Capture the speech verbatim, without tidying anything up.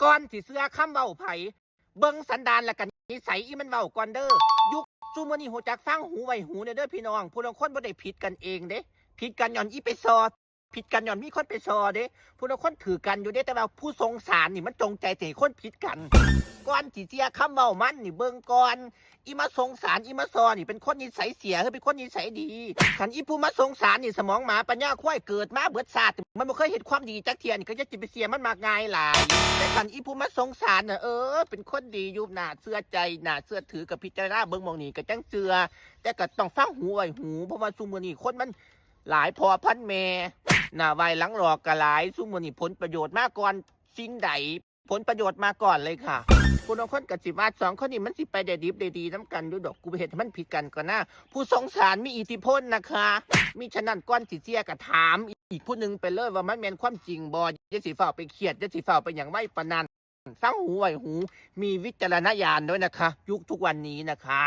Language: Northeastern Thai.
ก่อนสิเชื่อคำเว้าไผ เบิ่งสันดานและกันนิสัยอีมันเว้าก่อนเด้อ ยุคซุมื้อนี้ฮู้จักฟังหูไว้หูแหน่เด้อพี่น้อง ผู้ลางคนบ่ได้ผิดกันเองเด้ ผิดกันย้อนอีไปซอ ผิดกันย้อนมีคนไปซอเด้ ผู้ลางคนถือกันอยู่เด้ แต่ว่าผู้สงสารนี่มันจงใจสิให้คนผิดกัน ก่อนสิเชื่อคำเว้ามันนี่เบิ่งก่อน อีมาสงสารอีมาซอนี่เป็นคนนิสัยเสียหรือเป็นคนนิสัยดี คันอีผู้มาสงสารนี่สมองหมาปัญญาควาย เกิดมาเบิดชาติ มันบ่เคยเฮ็ดความดีจักเทื่อนี่ก็จะสิไปเชื่อมันมากง่ายหลาย แต่คันอีผู้มาสงสารน่ะ เออ เป็นคนดีอยู่ น่าเชื่อใจ น่าเชื่อถือ ก็พิจารณาเบิ่งหม่องนี้ก็จั่งเชื่อ แต่ก็ต้องฟังหูไว้หู เพราะว่าซุมื้อนี้คนมันหลายพ่อพันแม่ หน้าไหว้หลังหลอกก็หลาย ซุมื้อนี้ผลประโยชน์มาก่อนสิ่งใด ผลประโยชน์มาก่อนเลยค่ะ ผู้ลางคนก็สิว่าสองคนนี้มันสิไปได้ดิบได้ดีนำกันอยู่ดอก กูไปเฮ็ดให้มันผิดกันก่อนนะ ผู้สงสารมีอิทธิพลนะคะ มิฉะนั้นก่อนสิเชื่อก็ถามอีกผู้หนึ่งไปเลยว่ามันแม่นความจริงบ่ อย่าสิฟ้าวไปเครียด อย่าสิฟ้าวไปหยังไวปานนั้น ฟังหูไว้หู มีวิจารณญาณด้วยนะคะ ยุคทุกวันนี้นะคะ